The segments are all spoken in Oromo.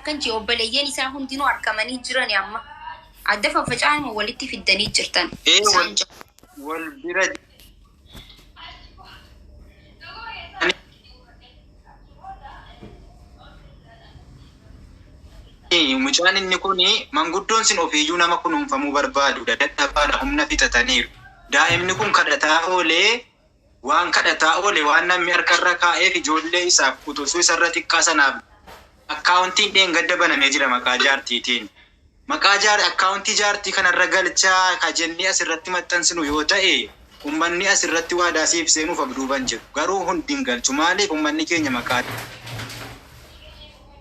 Akkan jee obboleeyyan isaa hundinuu argamanii jiran amma. Adda faffaca'an walitti fiddanii jirtan. Ee Isaan wal bira mucaan inni kun manguddoon sin ofiiyyuu nama kunuunfamuu barbaadudha. Dadhabaadha, humna fixataniiru. Daa'imni kun kadhataa oolee, waan kadhataa oole waan namni harkarra kaa'eef ijoollee isaaf quxisuu isarra xiqqaa sanaaf akkaawuntiin dheengadda banamee jira maqaa jaartiitiin. Maqaa jaar akkaawuntii jaartii kanarra galchaa ka jennee asirratti maxxansinu yoo ta'e, uummanni asirratti waadaa siif seenuuf abduuban jiru. Garuu hundi hin galchu. Maaliif? Uummanni keenya maqaa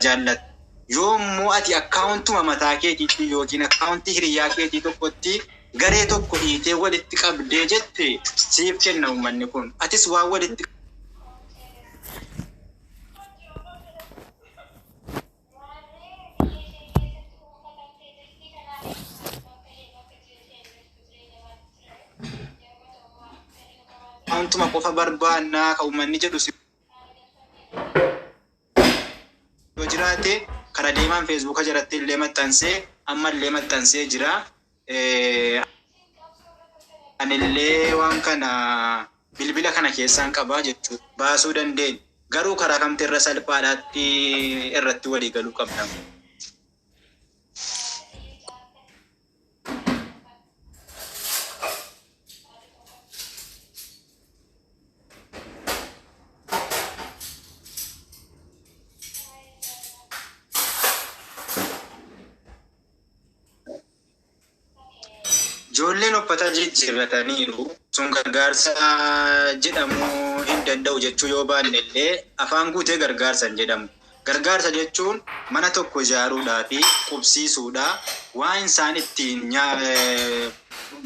jaallata. Yoo immoo ati akkaawuntuma mataa keetiitti yookiin akkaawuntii hiriyaa keetii tokkotti garee tokko hiitee walitti qabdee jette, siif kenna uummanni kun. Atis waan walitti akkaawuntuma qofa barbaannaa ka uummanni jedhu si yoo jiraate, kara deemaan Feesbuuka jalatti illee maxxansee, amma illee maxxansee jira. Anillee waan kana bilbila kana keessaan qabaa jechuudha. Baasuu dandeenya. Garuu karaa kamti irra salphaadhaatti irratti walii galuu qabna. Ijoolleen uffata jijjiirrataniiru. Sun gargaarsa jedhamuu hin danda'u jechuu yoo baanne illee, afaan guutee gargaarsa hin jedhamu. Gargaarsa jechuun mana tokko ijaaruudhaa fi qubsiisuudha. Waan isaan ittiin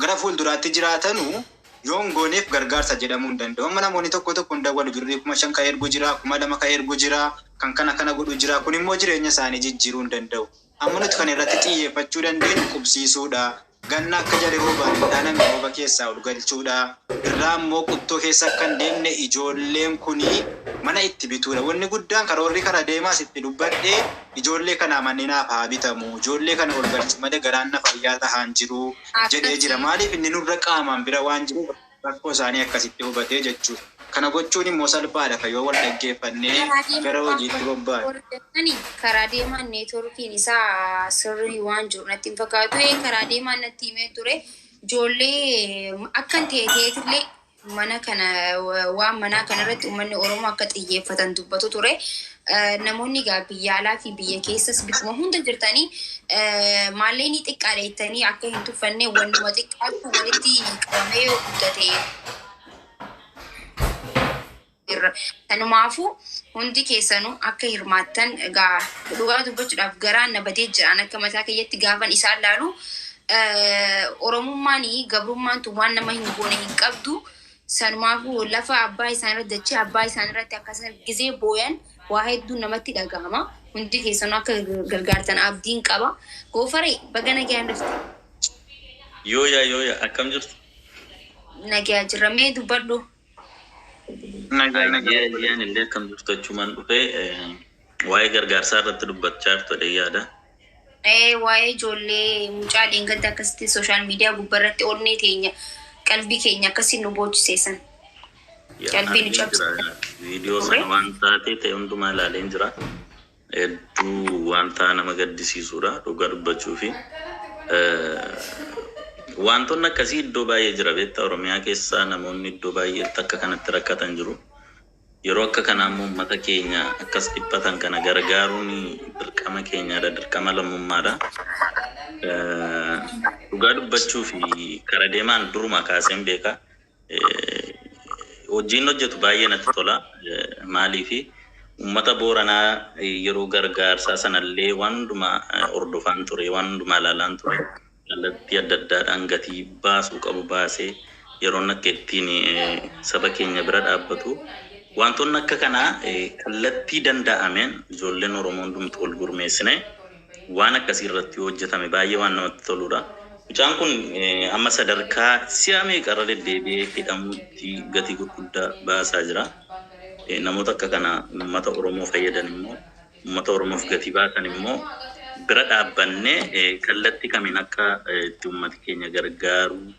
gara fuulduraatti jiraatanu yoo hin gooneef gargaarsa jedhamuu hin danda'u. Amma namoonni tokko tokko hin dawwalu, birrii 5,000 ka ergu jira, 2,000 ka ergu jira, kan kana kana godhu jira. Kun immoo jireenya isaanii jijjiiruu hin danda'u. Amma nuti kan irratti xiyyeeffachuu dandeenyu qubsiisuudha. Ganna akka jarri roobaan hin dhaanamne rooba keessaa ol galchuudha. Birraa immoo quttoo keessa akka hin deemne ijoolleen kuni mana itti bituudha. Wanni guddaan karoorri kara deemaas itti dubbadhe, ijoollee kanaa manni naaf haa bitamu. Ijoollee kana ol galchu malee garaan na fayyaa tahaan jiru jedhee jira. Maaliif? Inni nurra qaamaan bira waan jiruuf rakkoo isaanii akkasitti hubatee jechuudha. Kana gochuun immoo salphaadha ka yoo wal dhaggeeffannee gara hojiitti bobbaane. Karaa deemaan neetworkiin isaa sirrii waan jiru natti hin fakkaatu. Karaa deemaan natti himee ture. Ijoollee akkan ta'e ta'eetillee mana kana, waan manaa kanarratti uummanni Oromoo akka xiyyeeffatan dubbatu ture. Namoonni egaa biyya alaa fi biyya keessas bikkuma hunda jirtanii maallaqni xiqqaadha jettanii akka hin tuffanne, wannuma xiqqaatu walitti qabamee yoo guddate irra. Kanumaafuu hundi keessanuu akka hirmaattan. Egaa dhugaa dubbachuudhaaf garaan na badee jiraan akka mataa kiyyatti gaafan isaan laalu, Oromummaan gabrummaan tun waan nama hin goone hin qabdu. Sanumaafuu lafa abbaa isaan irratti, dachee abbaa isaan irratti akkasuma gizee booyan waa hedduu namatti dhagahama. Hundi keessanuu akka gargaartan abdiin qaba. Goofaree, baga nagaan dhufte. Yooyaa, yooyaa, akkam jirtu? Nagaa jirra, mee dubbadhu. Nagaa, nagaa. Ayyee, ayyaan illee akkam jirtu? Achumaan dhufee waa'ee gargaarsaa irratti dubbachaa jirtu yaada. Waa'ee ijoollee mucaa dheengadda akkasitti social media gubbarratti onnee teenya, qalbii keenya akkasiin nu boochiseessan. Qalbii nu Argeen cabse. jira. Viidiyoo sana waan taatee ta'e hundumaa ilaaleen jira. Hedduu wanta nama gaddisiisudha dhugaa dubbachuu fi wantoonni akkasii iddoo baay'ee jira, beektaa? Oromiyaa keessa namoonni iddoo baay'eetti akka kanatti rakkatan jiru. Yeroo akka kanaa immoo uummata keenya akkas dhiphatan kana gargaaruun dirqama keenyaadha, dirqama lammummaadha. Dhugaa dubbachuu fi kara deemaan duruma kaaseen beeka. Hojiin hojjetu baay'ee natti tola. Maaliifi, uummata Booranaa yeroo gargaarsaa sanallee waan hundumaa hordofaan ture, waan hundumaa ilaalaan ture. Kallattii adda addaadhaan gatii baasuu qabu baasee yeroon akka ittiin saba keenya bira dhaabbatu. Wantoonni akka kanaa kallattii danda'ameen ijoolleen Oromoo hundumtu wal gurmeessine waan akkasii irratti yoo hojjetame baay'ee waan namatti toludha. Mucaan kun amma sadarkaa si'a meeqa irra deddeebi'ee hidhamuutti gatii gurguddaa baasaa jira. Namoota akka kana uummata Oromoo fayyadan immoo Uummata Oromoof gatii baasan immoo bira dhaabbannee kallattii kamiin akka itti uummati keenya gargaaruu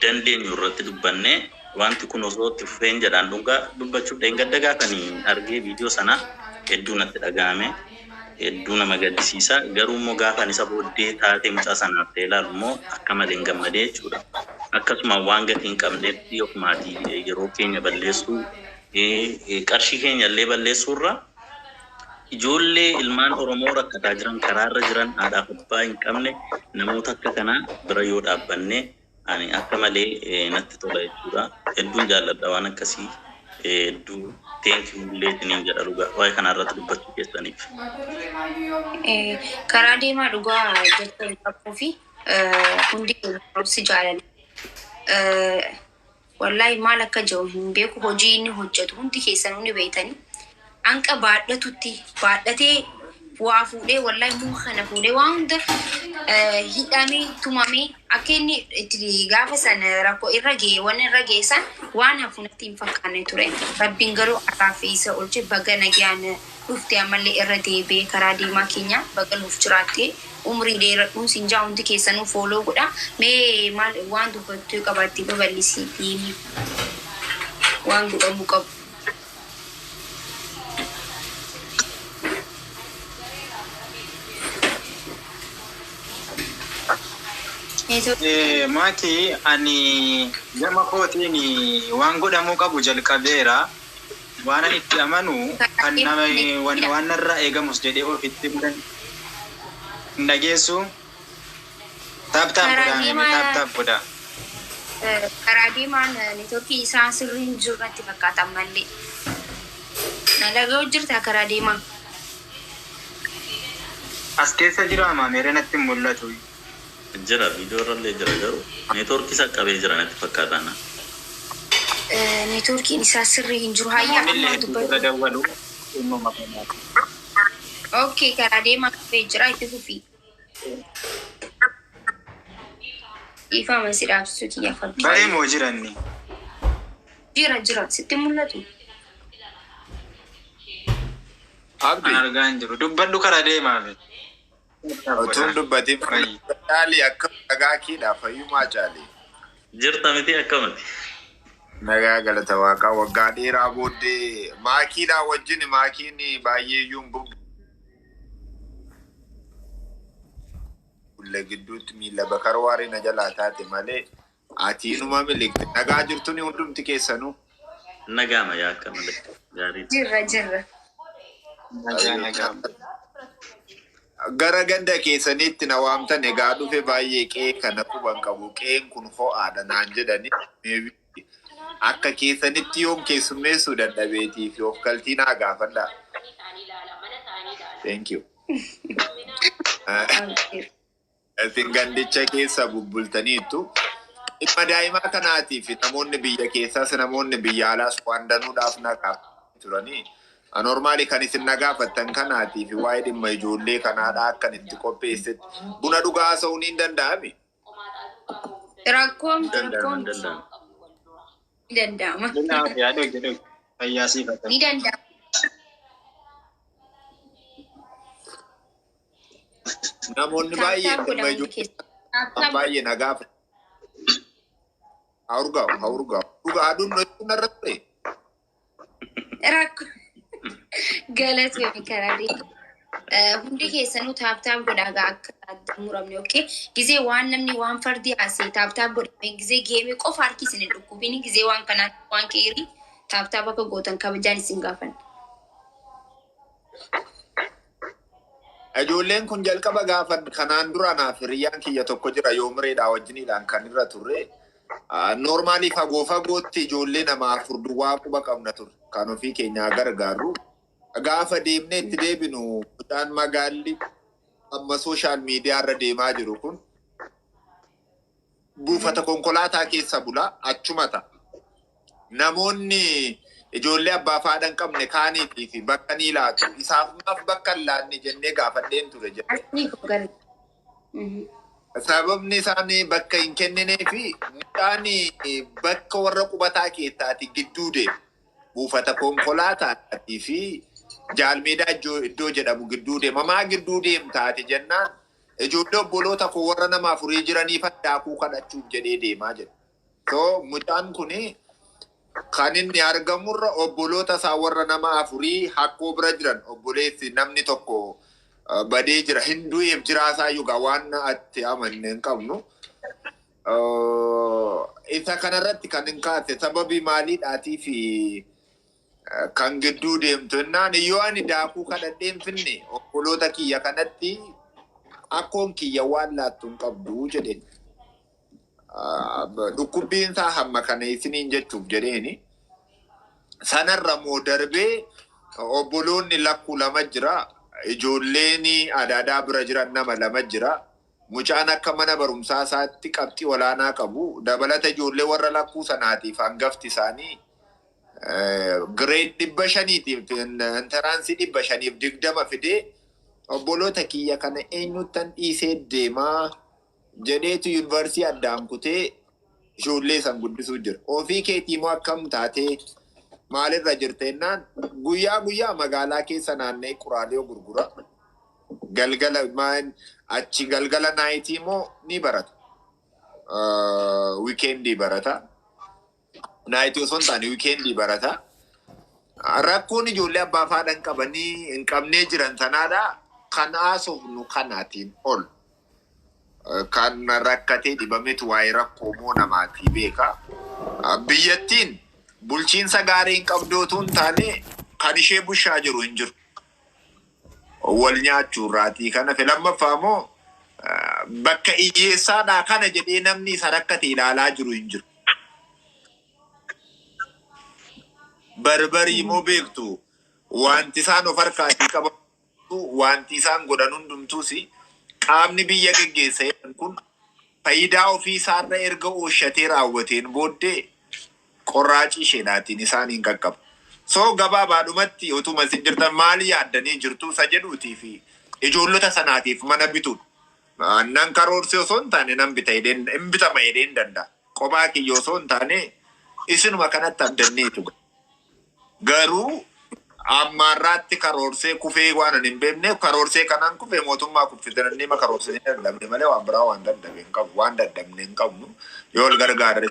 dandeenyu irratti dubbannee wanti kun osoo itti fufeen jedhaan. Dhugaa dubbachuuf, dheengadda gaafanii argee viidiyoo sana hedduu natti dhaga'ame, hedduu nama gaddisiisa. Garuu immoo gaafan isa booddee taatee mucaa sanaaf ta'e ilaalu immoo akka malee hin gammadee jechuudha. Akkasuma waan gatii hin qabnetti ofumaatii yeroo keenya balleessuu, qarshii keenya illee balleessuurra, ijoollee ilmaan Oromoo rakkataa jiran, karaarra jiran, haadhaaf abbaa hin qabne, namoota akka kanaa bira yoo dhaabbanne ani akka malee natti tola jechuudha. Hedduun jaalladha waan akkasii. Hedduu thank you illee isiniin jedha dhugaa waa'ee kanarratti dubbachuu keessaniif. Karaa deemaa, dhugaa jecha hin qabuu fi hundi keenya si jaalanna. Wallaahi maal akka jiru hin beeku, hojii inni hojjetu hundi keessanuu ni beektanii. Hanqa baadhatutti baadhatee waa fuudhee, wallaahi muka kana fuudhee, waa hunda hidhamee tumamee akka inni itti gaafa sana rakkoo irra ga'e, waan irra ga'e san waan hafu natti hin fakkaanne ture. Rabbiin garuu har'aaf isa oolche. Baga nagaan dhufte. Ammallee irra deebi'ee karaa deemaa keenya baga nuuf jiraatte, umrii dheeradhuun siin jaa. Hundi keessanuu follow godha. Mee maal waan dubbattuu qabaatte babal'isiitii waan godhamuu qabu. Maatii, ani gama kootiin waan godhamuu qabu jalqabeera. Waan ani itti amanu kan nama waan narraa eegamus jedhee ofitti hin dhageessu. Tap tap Karaa godhaa, deemaa tap tap godhaa. Karaa deemaan networkii isaa sirrii hin jiru natti fakkaata ammallee. Na dhaga'u jirta, karaa deemaa? As keessa jira maameera, natti hin mul'atu. Jira, viidiyoo irrallee jira, garuu networkii isaa qabee jira natti fakkaata. Networkiin isaa sirrii hin jiru. Hayyaa Namoonni illee ammaa hedduu irra dubbatu. dawwalu dhimma kanaaf. Okay, karaa deemaa qabee jira, itti fufi. Dhiifama si dhaabsisuu kiyya fakki. Baree moo jiranni? Jira, jira, sitti mul'atu. Abdi, An argaa hin jiru. Dubbadhu karaa deemaame. Utuun dubbatiin Ayyi. caalii akka nagaa kiidha, fayyumaa caalii. Jirta miti, akkamati? Nagaa, galata waaqaa. Waggaa dheeraa booddee maakiidhaa wajjin, maakiin baay'ee iyyuu hin bubbulle gidduutti miila bakar waaree na jalaa taate malee atiinuma miliqxe. Nagaa jirtuni hundumti keessanuu? Nagaama yaa, akka malee gaarii. Jirra, jirra. Nagaa, nagaa. Gara ganda keessaniitti na waamtan, egaa dhufe. Baay'ee qe'ee kana quban qabu, qe'een kun ho'aadha naan jedhani. Maybe akka keessanitti yoom keessummeessuu dadhabeetii fi of galtii naa gaafadha. Thank you. Isin gandicha keessa bubbultaniittu. Dhimma daa'imaa kanaatiif namoonni biyya keessaas namoonni biyya alaas waan danuudhaaf na gaafatan turanii. Normally kan isin na gaafattan kanaatiif waa'ee dhimma ijoollee kanaadha akkan itti qopheessetti. Buna dhugaa haasa'uun hin danda'ami. Rakkoon Danda'ama, rakkoon danda'ama. Ni danda'ama. Yaa dhugi dhugi. Fayyaa siifatan. Ni danda'ama. Namoonni baay'een Tap tap dhimma godha hundi ijoollee keessa. Tap tap baay'ee na gaafatu. Haa urgaa'u, haa urgaa'u. Dhugaa aduun narra ture. Rakkoo galatoomi karaa deemaa. Hundi keessanuu tap tap godhaa gaa akka adda muramne, okay? Gizee waan namni waan fardi haasee tap tap godhame, gizee geemee qofa harki isin hin dhukkubini, gizee waan kanaa waan keerii tap tap akka gootan kabajaan isin gaafan. Ijoolleen kun jalqaba gaafa kanaan dura naaf hiriyyaan kiyya tokko jira, yoomireedha wajjiniidhaan kan irra turre. Normally fagoo fagootti ijoollee nama afur duwwaa quba qabna ture. Kan ofii keenyaa gargaarru. Gaafa deemnee itti deebinu mucaan magaalli amma social media irra deemaa jiru kun buufata konkolaataa keessa bula, achuma ta'a. Namoonni ijoollee abbaa fi haadha hin qabne kaaniitii fi bakka ni laatu. Isaaf maaf bakka hin laanne jennee gaafadheen ture jedhe. Asni koo gara. Sababni isaan bakka hin kenninee fi mucaan bakka warra qubataa keessaati gidduu deema. Buufata konkolaataatii fi Jaalmeedaa iddoo jedhamu gidduu deema. Maa gidduu deemtaati jennaan ijoollee obboloota koo warra nama afurii jiraniif daakuu kadhachuuf jedhee deemaa jedha. So mucaan kuni kan inni argamurra obboloota isaa warra nama afurii hakkoo bira jiran obboleessi namni tokko badee jira. Hin du'eef jiraasaa yugaa waan atti amanne hin qabnu. Isa kanarratti kan hin kaase sababii maaliidhaatii fi kan gidduu deemtu jennaan yoo ani daakuu kadhadhee hin finne obboloota kiyya kanatti akkoon kiyya waan laattu hin qabdu jedheen. Dhukkubbiin isaa hamma kana isiniin jechuuf jedheeni. Sanarra moo darbee obboloonni lakkuu lama jira. Ijoolleen adaadaa bira jiran nama lama jira. Mucaan akka mana barumsaa isaatti qabxii olaanaa qabu. Dabalata ijoollee warra lakkuu sanaatiif hangafti isaanii grade 500tiif entrance 520 fidee obboloota kiyya kana eenyuttan dhiisee deemaa jedheetu yuunivarsiitii addaan kutee ijoollee san guddisuu jira. Ofii keetii immoo akkam taatee maalirra jirta jennaan guyyaa guyyaa magaalaa keessa naanna'ee quraalee gurgura. Galgala achi galgala night immoo ni barata. Weekend barata. Night osoo hin taane weekend barata. Rakkoon ijoollee abbaa fi haadha hin qabanii hin qabnee jiran sanaadha. Kan haasofnu kanaatiin ol. Kan rakkatee dhibametu waa'ee rakkoo moo namaatii beeka. Biyyattiin bulchiinsa gaarii hin qabdu otoo hin taane kan ishee bushaa jiru hin jiru. Wal nyaachuu irraatii kana fi lammaffaa immoo bakka hiyyeessaadhaa kana jedhee namni isa rakkate ilaalaa jiru hin jiru. Barbarii immoo beektu wanti isaan of harkaatii qaban wanti isaan godhan hundumtuus qaamni biyya geggeessa jedhan kun faayidaa ofii isaarra erga ooshatee raawwateen booddee qorraacii isheedhaatiin isaan hin qaqqabu. So gabaabaadhumatti utuma isin jirtan maali yaaddanii jirtu isa jedhuutii fi ijoollota sanaatiif mana bituudha. Nan karoorsee osoo hin taane nan bita jedheen hin bitama jedheen danda'a. Kophaa kiyya osoo hin taane isinuma kanatti abdanneetu. Garuu ammaarraatti karoorsee kufee waan ani hin beekneef karoorsee kanaan kufee mootummaa kuffisanii karoorsee dadhabne malee waan biraa waan dadhabe hin qabu waan dadhabne hin qabnu yoo ol gargaarre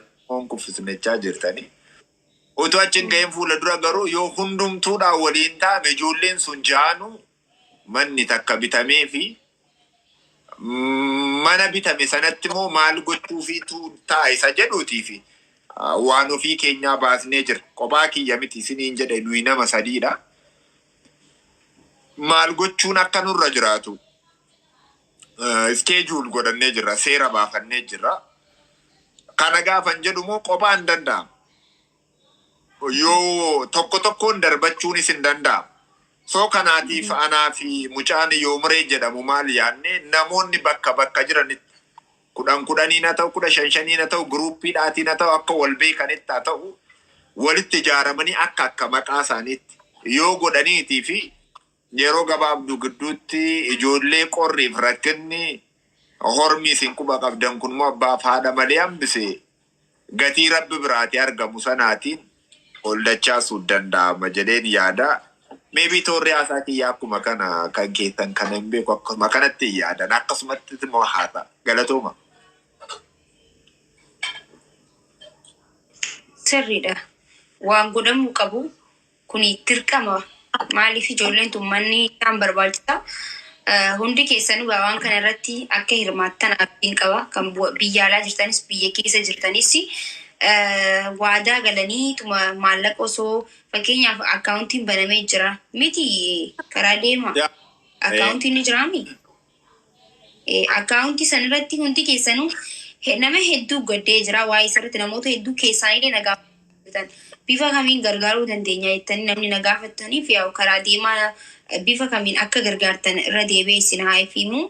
kuffisnechaa jirtanii. Utuu achi hin gahin fuula dura garuu yoo hundumtuudhaan waliin ta'ame ijoolleen sun jaanuu manni takka bitamee fi mana bitame sanatti immoo maal gochuufiitu ta'a isa jedhuutii fi waan ofii keenyaa baasnee jira. Kophaa kiyya miti isiniin jedhe nuyi nama sadiidha. Maal gochuun akka nurra jiraatu schedule godhannee jirra seera baafannee jirra. Kana gaafan jedhu immoo kophaa hin danda'amu. Yoo tokko tokkoon darbachuunis hin danda'amu. So kanaatiif anaa fi mucaan Yoomree jedhamu maal yaadne namoonni bakka bakka jiranitti kudhan kudhaniin haa ta'u 15 shaniin haa ta'u groupiidhaatiin haa ta'u akka wal beekanitti haa ta'u walitti ijaaramanii akka akka maqaa isaaniitti yoo godhaniitii fi yeroo gabaabduu gidduutti ijoollee qorriif rakkinni hormi isin quba qabdan kun immoo abbaaf haadha malee hambise gatii rabbi biraatii argamu sanaatiin ol dachaasuu danda'ama jedheen yaada. Maybe toorri haasaa kiyyaa akkuma kana kan keessan kana hin beeku akkuma kanatti hin yaadan akkasumatti immoo haasa galatooma. Sirriidha. Waan godhamuu qabu kuni dirqama. Maaliif ijoolleen tun manni isaan barbaachisa. Hundi keessanuu waan kana irratti akka hirmaattan abdiin qaba. Kan biyya alaa jirtanis biyya keessa jirtanis waadaa galanii tuma maallaqa osoo fakkeenyaaf accountiin banamee jira miti karaa deema. Accountiin ni jiraami. Account san irratti hundi keessanuu nama hedduu gaddee jira waa'ee isarratti namoota hedduu keessaanillee na gaafatan bifa kamiin gargaaruu dandeenya jettanii namni na gaafataniif yaa'u karaa deemaa bifa kamiin akka gargaartan irra deebi'ee isin haa himu.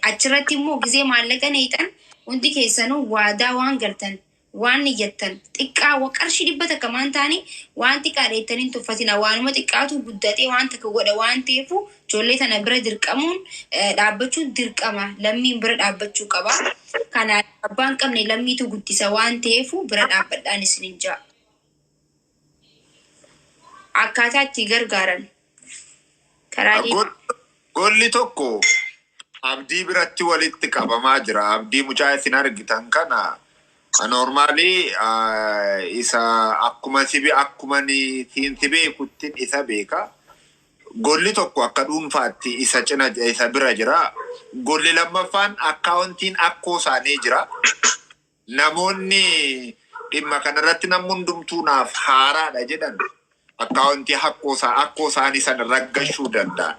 Achirratti immoo gizee maallaqa neexan hundi keessanuu waadaa waan galtan waan niyyattan xiqqaa qarshii 100 maan taane waan xiqqaa dheettanii hin tuffatina waanuma xiqqaatu guddatee waan takka godha waan ta'eefu ijoollee tana bira dirqamuun dhaabbachuun dirqama lammiin bira dhaabbachuu qaba. Kanaaf abbaan qabne lammiitu guddisa waan ta'eefu bira dhaabbadhaan isinin ja'a. Akkaataa itti gargaaran. Karaa deemaa. Golli tokko Abdii biratti walitti qabamaa jira. Abdii mucaa isin argitan kana normally isa akkuma sibi akkuma ni siin si beekuttin isa beeka. Golli tokko akka dhuunfaatti isa cina isa bira jira. Golli lammaffaan akkaawuntiin akkoo isaanii jira. Namoonni dhimma kanarratti namni hundumtuu naaf haaraadha jedhan akkaawuntii akkoo isaanii sana raggashuu danda'an.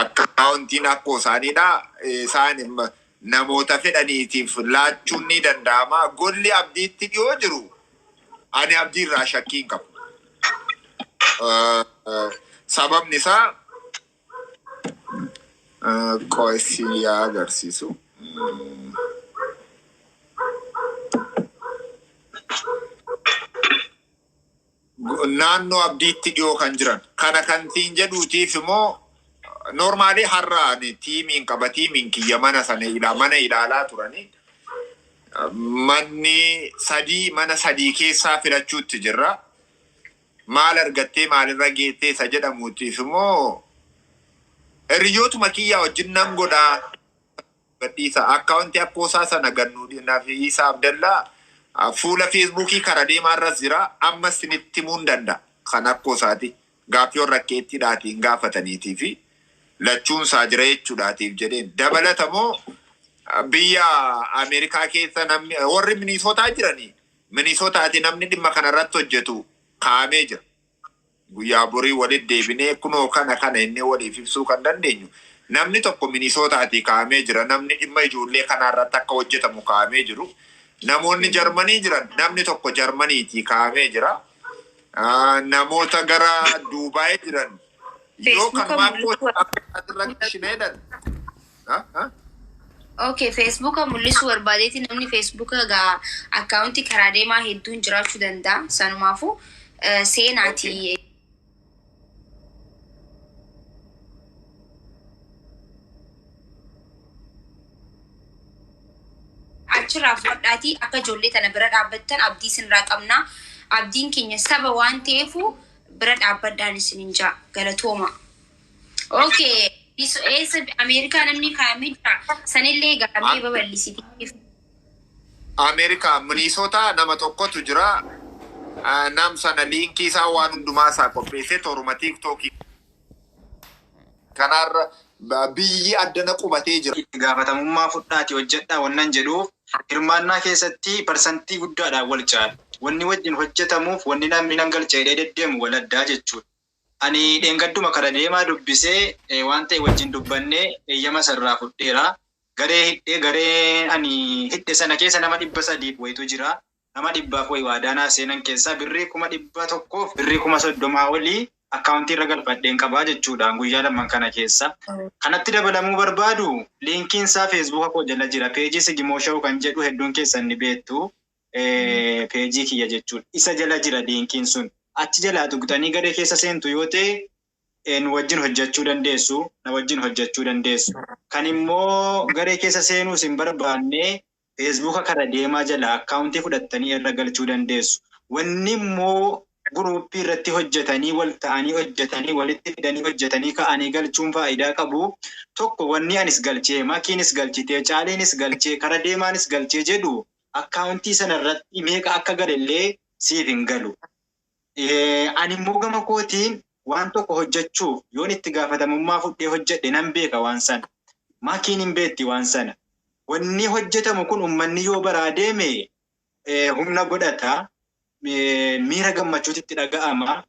Akkaawuntiin akkoo isaaniidha. Isaan namoota fedhaniitiif laachuun ni danda'ama. Golli Abdiitti dhiyoo jiru ani Abdii irraa shakkii hin qabu. Sababni isaa qo'isi yaa agarsiisu. Naannoo Abdiitti dhiyoo kan jiran. Kana kan siin jedhuutiif immoo normally har'a ani tiimiin qaba, tiimiin kiyya mana sana mana ilaalaa turani. Manni sadii mana sadii keessaa filachuutti jirra. Maal argattee maalirra geettee isa jedhamuutiif immoo hiriyootuma kiyyaa wajjin nan godhaa. Gadhiisa akkaawuntii akkoosaa sana gannuu Nafiisa Abdallaa fuula Feesbuukii kara deemaa irras jira. Amma isinitti himuu hin danda'a. Kan akkoosaati. Gaaffii warra keettiidhaatiin gaafataniitii fi lachuun isaa jira jechuudhaatiif jedheen. Dabalatamoo biyya Ameerikaa keessa namni warri Minisootaa jiranii Minisootaati namni dhimma kanarratti hojjetu kaa'amee jira. Guyyaa borii walitti deebinee kunoo kana kana inni waliif ibsuu kan dandeenyu. Namni tokko Minisootaatii kaa'amee jira. Namni dhimma ijoollee kanaarratti akka hojjetamu kaa'amee jiru. Namoonni Jarmanii jiran namni tokko Jarmaniitii kaa'amee jira. Namoota gara Duubaay jiran yoo Feesbuuka kanumaa mul'isuu akka asirra gashineedhan. Okay, Feesbuuka mul'isuu barbaadeeti namni Feesbuuka gaa akkaawuntii karaa deemaa hedduun jiraachuu danda'a. Sanumaafuu seenaati. Achirraa fudhadhaatii akka ijoollee tana bira dhaabbattan abdii isinirraa qabna. Abdiin keenya saba waan ta'eefu bira dhaabbadhaan isinin jaa. Galatooma. Okay. Eessa Ameerikaa namni kaa'amee jira. Sanillee gaamee babal'isitiif. Ameerikaa Minisootaa nama tokkotu jira. Nam sana liinkii isaa waan hundumaa isaa qopheessee tooruma Tiiktookii kanaarra biyyi addana qubatee jira. Itti gaafatamummaa fudhaati hojjedhaa wannan jedhuuf hirmaannaa keessatti parsantii guddaadhaan wal caala. Wanni wajjin hojjetamuuf wanni namni nan galcha jedhee deddeemu wal addaa jechuudha. Ani dheengadduma kara deemaa dubbisee waan ta'e wajjin dubbannee eeyyama sarraa fudheera. Garee hidhee garee ani hidhe sana keessa nama 300 wayitu jira. Nama 100 wayi waadaanaa seenan keessaa birrii 100,000 birrii 30,000 olii akkaawuntii irra galfadheen qabaa jechuudha guyyaa lamaan kana keessa. Kanatti dabalamuu barbaadu liinkiin isaa Feesbuuka koo jala jira. Peejii Sigimoo Show kan jedhu hedduun keessan ni beektu. Peejii kiyya jechuudha. Isa jala jira liinkiin sun. Achi jalaa tuqxanii garee keessa seentu yoo ta'e nu wajjin hojjechuu dandeessu. Na wajjin hojjechuu dandeessu. Kan immoo garee keessa seenuus hin barbaanne Feesbuuka kara deemaa jala akkaawuntii fudhattanii irra galchuu dandeessu. Wanni immoo guruuppii irratti hojjetanii wal ta'anii hojjetanii walitti fidanii hojjetanii ka'anii galchuun faayidaa qabu. Tokko wanni anis galchee, Makiinis galchitee, Caaliinis galchee, kara deemaanis galchee jedhu akkaawuntii sana irratti meeqa akka galellee siif hin galu. Ani immoo gama kootiin waan tokko hojjechuuf yoon itti gaafatamummaa fudhee hojjedhe nan beeka waan sana. Makiin hin beekti waan sana. Wanni hojjetamu kun uummanni yoo baraa deeme humna godhata. Miira gammachuutti dhaga'ama.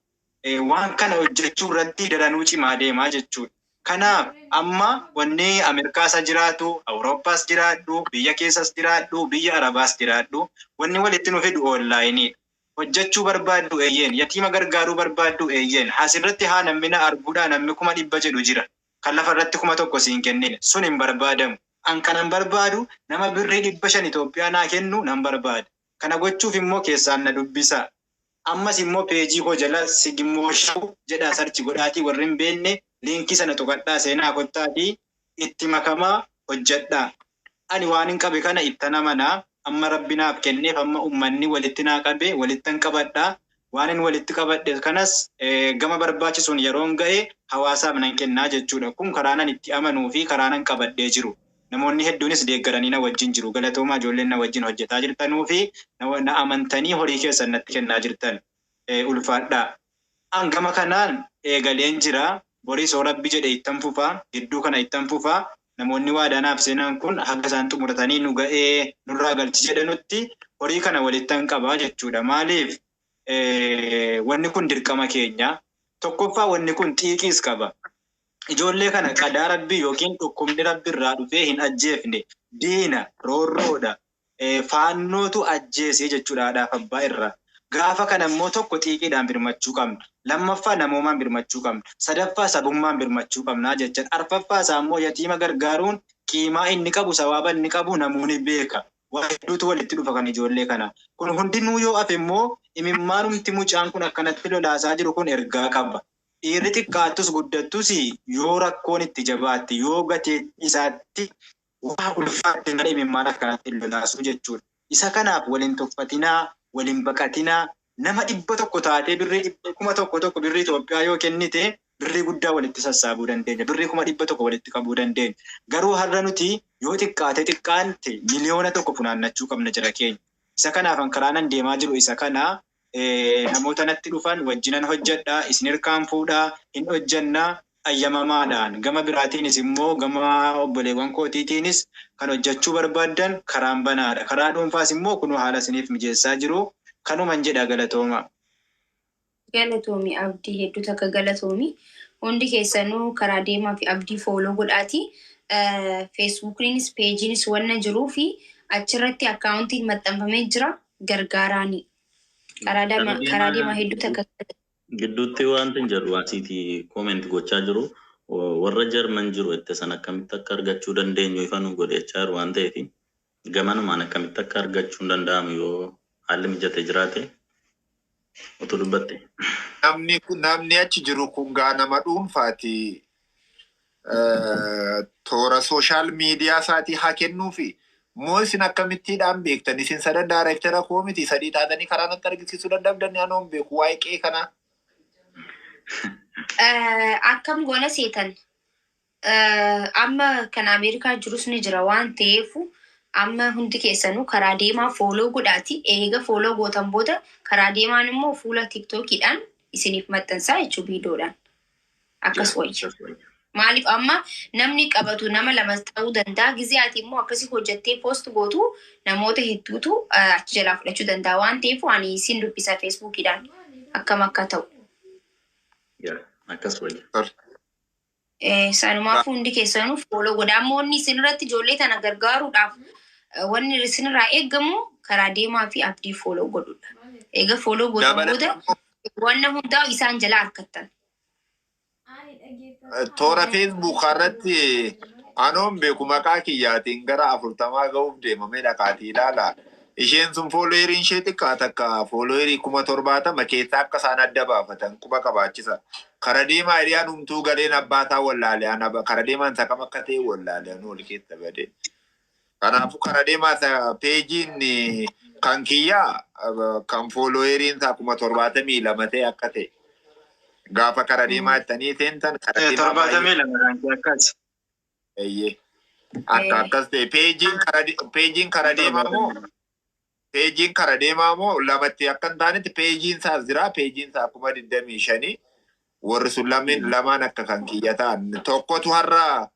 Waan kana hojjechuu irratti daranuu cimaa deemaa jechuudha. Kanaaf amma wanni Ameerikaas jiraatu, Awurooppaas jiraadhu, biyya keessas jiraadhu, biyya Arabaas jiraadhu, wanni walitti nu fidu onlaayiniidha. Hojjechuu barbaaddu eeyyeen, yatiima gargaaruu barbaaddu eeyyeen, asirratti haa namni na arguudhaa namni 100,000 jedhu jira. Kan lafarratti 1,000 siin kennine sun hin barbaadamu. An kanan barbaadu nama birrii 500 Itoophiyaa naa kennu nan barbaada. Kana gochuuf immoo keessaan na dubbisa. Ammas immoo peejii koo jala Sigimoo Show jedhaa sarchi godhaatii warri hin beekne liinkii sana tuqadhaa seenaa kottaatii itti makamaa hojjedhaa. Ani waan hin qabe kana ittan amanaa. Amma rabbi naaf kenneef amma uummanni walitti naa qabe walittan qabadhaa. Waan inni walitti qabadhe kanas gama barbaachisuun yeroon ga'e hawaasaaf nan kennaa jechuudha. Kun karaa nan itti amanuu fi karaa nan qabadhee jiru. Namoonni hedduunis deeggaranii na wajjin jiru. Galatoomaa ijoolleen na wajjin hojjetaa jirtanuu fi na amantanii horii keessan natti kennaa jirtan. Ulfaadhaa. An gama kanaan eegaleen jira. Boris yoo Rabbi jedhe ittan fufaa. Gidduu kana ittan fufaa. Namoonni waadaa naaf seenan kun haga isaan xumuratanii nu ga'ee nurraa galchi jedhanutti horii kana walittan qabaa jechuudha. Maaliif wanni kun dirqama keenya. Tokkoffaa wanni kun xiiqiis qaba. Ijoollee kana qadaa Rabbii yookiin dhukkubni Rabbi irraa dhufee hin ajjeefne. Diina, roorroodha, faannootu ajjeesee jechuudha haadhaaf abbaa irraa. Gaafa kana immoo tokko xiiqiidhaan birmachuu qabna. Lammaffaa namoomaan birmachuu qabna. Sadaffaa sabummaan birmachuu qabna jechuudha. Arfaffaa isaa immoo yatiima gargaaruun qiimaa inni qabu, sawaaba inni qabu namoonni beeka. Waa hedduutu walitti dhufa kan ijoollee kana. Kun hundinuu yoo hafe immoo imimmaanumti mucaan kun akkanatti lolaasaa jiru kun ergaa qaba. Dhiirri xiqqaattus guddattus yoo rakkoon itti jabaatte, yoo gateettii isaatti waa ulfaatte malee imimmaan akkanatti lolaasuu jechuudha. Isa kanaaf waliin tuffatinaa, waliin baqatinaa, nama 100 taatee birrii 1,000 tokko birrii Itoophiyaa yoo kennite birrii guddaa walitti sassaabuu dandeenya. Birrii 100,000 walitti qabuu dandeenya. Garuu har'a nuti yoo xiqqaate xiqqaante 1,000,000 funaannachuu qabna jira keenya. Isa kanaaf an karaa nan deemaa jiru isa kana. Namoota natti dhufan wajjinan hojjedha, isin hirkaan fuudhaa, hin hojjennaa ayyamamaadhaan. Gama biraatiinis immoo gama obboleewwan kootiitiinis kan hojjechuu barbaaddan karaan banaadha. Karaa dhuunfaas immoo kunoo haala isiniif mijeessaa jiru. Kanuman jedha, galatooma. Galatoomi Abdii, hedduu takka galatoomi. Hundi keessanuu karaa deemaa fi Abdii follow godhaati. Feesbuukiinis peejiinis wanna jiruu fi achirratti akkaawuntiin maxxanfamee jira, gargaaraani. Karaa deemaa hedduu takka. Gidduutti wanti hin jedhu asiiti comment gochaa jiru, warra Jarman jiru itti san akkamitti akka argachuu dandeenyu ifa nu godhechaa jiru waan ta'eef, gamanumaan akkamitti akka argachuu hin danda'amu yoo haalli mijate jiraate utuu dubbatte. Namni kun, namni achi jiru kun gaa nama dhuunfaati. Toora social media isaatii haa kennuufi. Moo isin akkamittiidhaan beektan? Isin sadan daarektara koo miti, sadii taatanii karaa natti argisiisuu dandabdanni, anoo hin beeku waa'ee qe'ee kanaa. Akkam goona seetan? Amma kan Ameerikaa jirus ni jira waan ta'eef, amma hundi keessanuu karaa deemaa follow godhaati. Eega follow gootan booda karaa deemaan immoo fuula tiktookiidhaan isiniif maxxansaa jechuu, viidiyoodhaan. Akkas wayya. Maaliif amma namni qabatu nama lama ta'uu danda'a. Gizee ati immoo akkasii hojjettee post gootu namoota hedduutu achi jalaa fudhachuu danda'a waan ta'eef, ani isin dubbisa feesbuukiidhaan akkam akka ta'u. Yaa, akkas wayya. Sanumaaf hundi keessanuu follow godha. Amma wanni isin irratti ijoollee tana gargaaruudhaaf wanni isinirraa eeggamu karaa deemaa fi Abdii follow godhudha. Eega follow gootan booda wanna hundaa isaan jalaa harkattan. Toora feesbuuk irratti anoon beeku maqaa kiyyaatiin gara 40 ga'uuf deemamee dhaqaatii ilaala. Isheen sun followeriin ishee xiqqaa takka, followerii 70,000 keessaa akka isaan adda baafatan quba qabaachisa. Kara deemaa hiriyaan humtuu galeen abbaataa wallaale, kara deemaan isa kam akka ta'e wallaale, anuu ol keessa badee. Kanaafuu kara deemaa isa peejiin kan kiyyaa kan followeriin isaa 72,000 ta'e akka ta'e. Gaafa kara deemaa jettanii seentan kara deemaa baay'ee 72 kan akkas. Eeyyee. Akka akkas ta'e peejiin kara deemaa moo lamatti akka hin taanetti peejiin isaas jira, peejiin isaa 25,000, warri sun lameen lamaan akka kan kiyya ta'an. Tokkotu har'a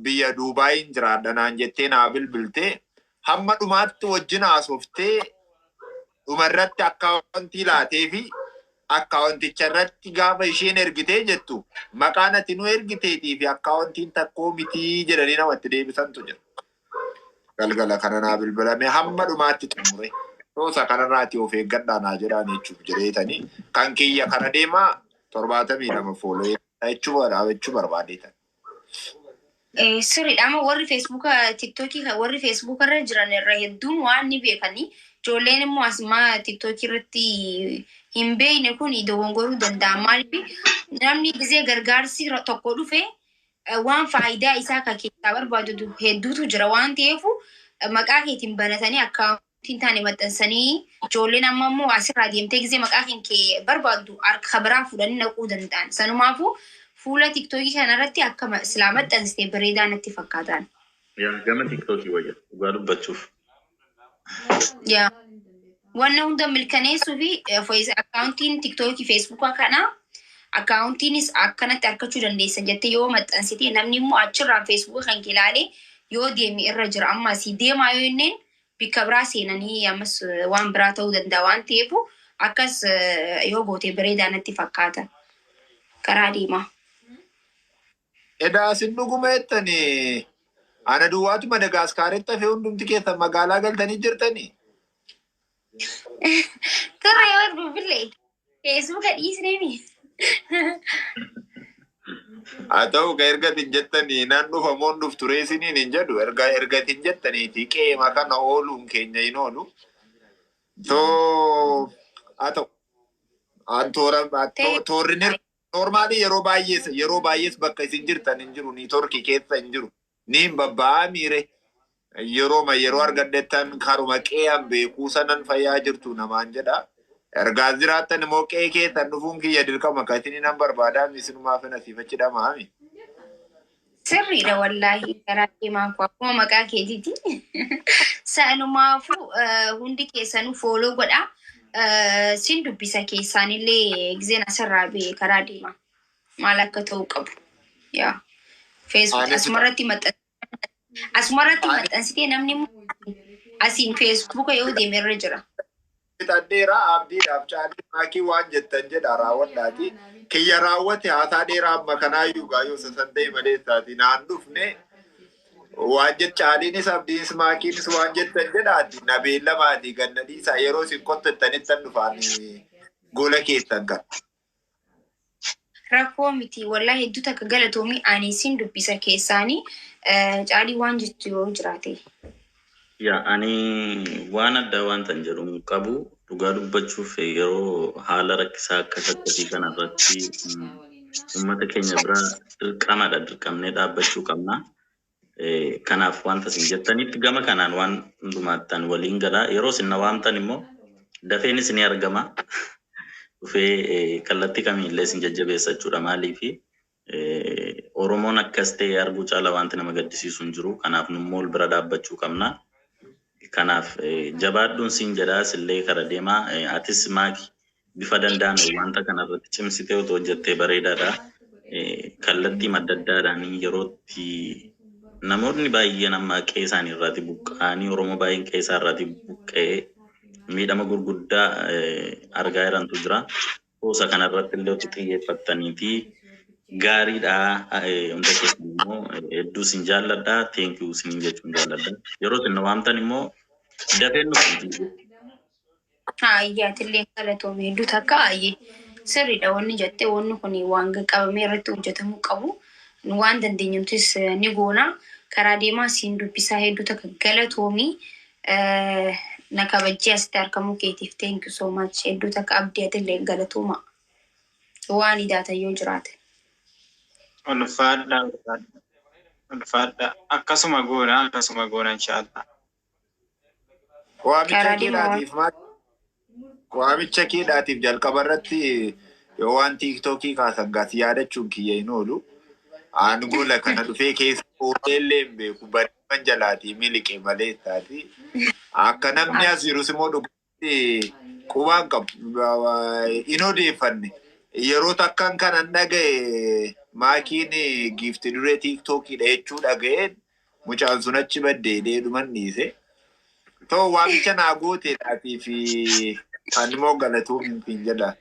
biyya Duubaayin jiraadha naan jettee naa bilbiltee, hamma dhumaatti wajjin haasoftee, dhumarratti akkaawuntii laatee fi akkaawunticha irratti gaafa isheen ergitee jettu maqaan ati nu ergiteetii fi akkaawuntiin takkoo mitii jedhanii namatti deebisantu jira. Galgala kana naa bilbilame, hamma dhumaatti xumure. Toosa kanarraati of eeggadhaa naa jedhaan jechuuf jedheetanii kan kiyya kana deemaa 72 follow jechuu barbaadeetan. Sirriidha. Amma warri feesbuuka, tiktookii, warri feesbuuka irra jiran irra hedduun waan ni beekanii, ijoolleen immoo asumaa tiktookii irratti hin beekne kun dogongoruu danda'a. Maaliif namni gisee gargaarsi tokko dhufe waan faayidaa isaa kan keessaa barbaadu hedduutu jira waan ta'eef, maqaa keetiin banatanii akkaawuntii Akkaawuntii hin taane maxxansanii ijoolleen amma immoo asirraa deemtee gisee maqaa kan kee barbaaddu harka biraa fuudhanii naquu danda'an. Sanumaafuu fuula TikTokii kanarratti akka silaa maxxansite bareedaa natti fakkaatan. Yaa gama TikTokii wayya dhugaa dubbachuuf. Yaa wanna hunda mirkaneessuu fi akkaawuntiin TikTokii Feesbuukaa kana akkaawuntiinis akkanatti argachuu dandeessan jettee yoo maxxansite, namni immoo achirraan Feesbuuka kan kee ilaalee yoo deeme irra jira. Amma asii deemaa yoo inneen bikka biraa seenanii ammas waan biraa ta'uu danda'a waan ta'eef, akkas yoo goote bareedaa natti fakkaata. Karaa deemaa. Edaa isin dhuguma jettanii ana duwwaatu Madagaskaaritti hafee, hundumti keessan magaalaa galtanii jirtanii? Turre yoo bilbilee Feesbuuka dhiisneemi. Haa ta'u ka erga isin jettanii nan dhufa moon dhuftu ree isiniin hin jedhu, erga isin jettaniiti qeema kana ooluun keenya hin oolu. So haa ta'u. An toora toorri normally yeroo baay'ees bakka isin jirtan hin jiru, networkii keessa hin jiru. Ni hin babba'aa miire. Yerooma yeroo argadhettan karuma qe'an beekuu sanan fayyaa jirtu namaan jedha. Ergaa jiraattan immoo qe'ee keessan dhufuun kiyya dirqama akka isin nan barbaadaa, isinumaaf asiif achi dhamaami. Sirriidha wallaahi, karaa deemaa koo, akkuma maqaa keetiiti. Sanumaafuu hundi keessanuu follow godhaa. Sin dubbisa keessaanillee giseen asirraa ba'e karaa deemaa. Maal akka ta'u qabu. Yaa. Facebook asumarratti maxxansitee namni immoo asiin Feesbuuka yoo deeme irra jira. Fixadheera. Abdiidhaaf caalii maakii waan jettan jedha raawwadhaati. Kiyya raawwate, haasaa dheeraa amma kanaayyuu gaayyoo sasan ta'e malee isaati naan dhufne waan jech caaliinis abdiinis maakiinis waan jettan jedhaati na beellamaati ganna dhiisaa, yeroo isin kottettanitti dhufaan gola keessan kan. Rakkoo miti wallaahi, hedduu takka galatoomii, ani sin dubbisa keessaanii. Caalii, waan jettu yoo jiraate. Yaa, ani waan addaa wanta hin jedhu hin qabu. Dhugaa dubbachuuf yeroo haala rakkisaa akkas akkasii kanarratti uummata keenya bira dirqamadha, dirqamnee dhaabbachuu qabna. Kanaaf wanta isin jettanitti gama kanaan waan hundumaattan waliin galaa. Yeroo isin na waamtan immoo dafeenis ni argama. Dhufee kallattii kamiillee isin jajjabeessa jechuudha. Maaliifi Oromoon akkas ta'e arguu caala wanti nama gaddisiisu hin jiru. Kanaaf nummoo ol bira dhaabbachuu qabna. Kanaaf jabaadhuun siin jedhaa, sillee kara deemaa, atis maaki bifa danda'ame wanta kanarratti cimsitee otoo hojjettee bareedaadha. Kallattii madda addaadhaan yerootti namoonni baay'een amma qe'ee isaanii irraati buqqa'anii, Oromoo baay'een qe'ee isaa irraati buqqa'ee miidhama gurguddaa argaa jirantu jira. Kuusa kanarratti illee otoo xiyyeeffattaniiti gaariidha. Hunda keessan immoo hedduu isin jaalladha. Thank you isiniin jechuun jaalladha. Yeroo isin na waamtan immoo dafeen dhufu. Ayyaatillee galatoome hedduu takka. Ayyee, sirriidha wanni jettee, wanni kun waan qabamee irratti hojjetamuu qabu. Nu waan dandeenyutis ni goona. Karaa deemaa siin dubbisaa, hedduu takka galatoomii. Na kabajjee asitti argamuu keetiif thank you so much, hedduu takka. Abdii, atillee galatooma. Waan idaatan yoo jiraate. Ulfaadha, ulfaadha, ulfaadha. Akkasuma goona, akkasuma goona inshaallah. Waamicha Karaa deemaa keedhaatiif maal? Waamicha keedhaatiif jalqaba irratti yoo waan TikTokii kaasan gaas yaadachuun kiyya hin oolu. Aan gola kana dhufee keessa oolee hin beeku. Badiiman jalaatii miliqe malee isaati. Akka namni as jirus immoo dhugatti qubaan qabu. Hin odeeffanne. Yeroo takkan kanan dhaga'e maakiin giifti duree TikTokiidha jechuu dhaga'een, mucaan sun achi baddee dheeduman dhiise. Too waamicha naa gooteedhaatii fi ani immoo galatuun hin jedha.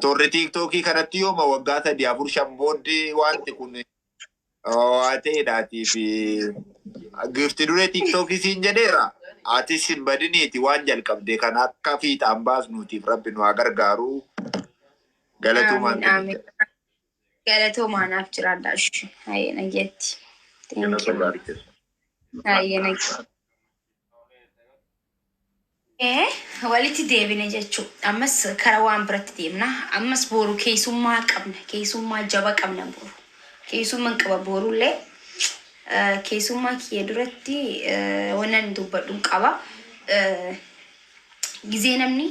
Toorri TikTokii kanatti yooma waggaa 3 4 5 booddee wanti kun waa ta'eedhaatii fi giifti duree TikTokii siin jedheera. Atis hin badiniiti, waan jalqabde kana akka fiixaan baasnuutiif rabbi nu haa gargaaru. Galatuumaan. Amiin, amiin. Galatoomaa, naaf jiraadha. Hayyee, nageetti. Thank Galata you. gaarii keessa. Hayyee, nageetti. Walitti deebine jechuun ammas karaa waan biratti deemna. Ammas boru keessummaa qabna. Keessummaa jaba qabna boru. Keessummaan qaba borullee. Keessummaa kiyya duratti wannan dubbadhu qaba. Gizee namni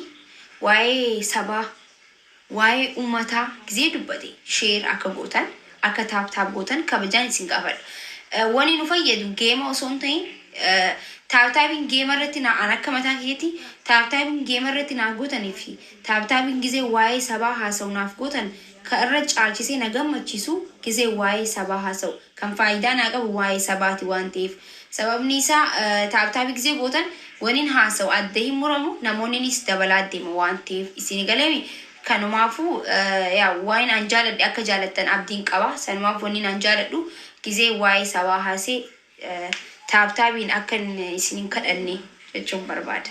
waa'ee sabaa, waa'ee uummataa gizee dubbate share akka gootan, akka tap tap gootan kabajaan isin gaafadha. Wani nu fayyadu game osoo hin ta'in, tap tapiin game irratti na an akka mataa keetti tap tapiin game irratti naa gootanii fi tap tapiin gizee waa'ee sabaa haasa'u naaf gootan ka irra caalchisee na gammachiisu gizee waa'ee sabaa haasa'u kan faayidaa naa qabu waa'ee sabaati waan ta'eef. Sababni isaa tap tapii gizee gootan waniin haasa'u adda hin muramu, namoonnis dabalaa deema waan ta'eef. Isin galeemi? Kanumaafuu yaa waan an jaaladhe akka jaalattan abdiin qaba. Sanumaaf wanni an jaaladhu gizee waa'ee sabaa haasee tap tapiin akka isin hin kadhanne jechuun barbaada.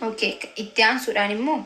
Okay, itti aansuudhaan immoo